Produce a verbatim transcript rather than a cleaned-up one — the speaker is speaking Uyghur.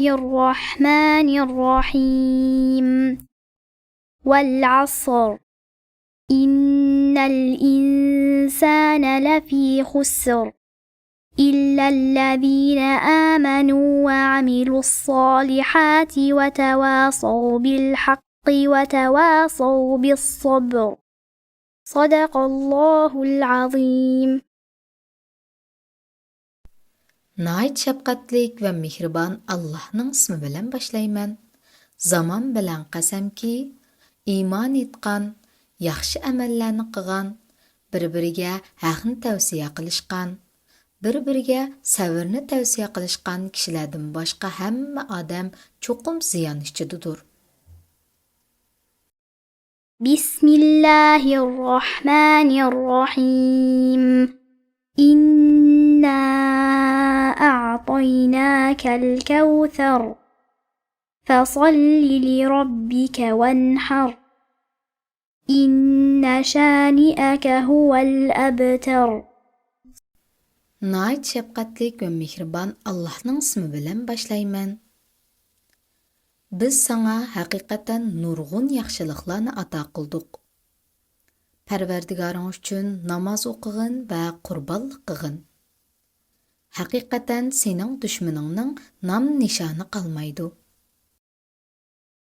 الرحمن الرحيم. والعصر. إن الإنسان لفي خسر. إلا الذين آمنوا وعملوا الصالحات وتواصوا بالحق وتواصوا بالصبر. صدق الله العظيم. ناھايىتى شەپقەتلىك ۋە مېھرىبان ئاللاھنىڭ ئىسمى بىلەن باشلايمەن. زامان بىلەن قەسەمكى، ئىمان ئېيتقان، ياخشى ئەمەللەرنى قىلغان، بىر-بىرىگە ھەقنى تەۋسىيە قىلىشقان، بىر-بىرىگە سەۋرنى تەۋسىيە قىلىشقان كىشىلەردىن باشقا ھەممە ئادەم چوقۇم زىيان ئىچىدىدۇر. بسم الله الرحمن الرحيم. إنا أعطيناك الكوثر. فصل لربك وانحر. إن شانئك هو الأبتر. ناھايىتى شەپقەتلىك ۋە مېھرىبان ئاللاھنىڭ ئىسمى بىلەن باشلايمەن. بىز ساڭا ھەقىقەتەن نۇرغۇن ياخشىلىقلارنى ئاتا قىلدۇق. پەرۋەردىگارىڭ ئۈچۈن ناماز ئوقۇغىن ۋە قۇربانلىق قىلغىن. ھەقىقەتەن سېنىڭ دۈشمىنىڭنىڭ نام-نىشانى قالمايدۇ.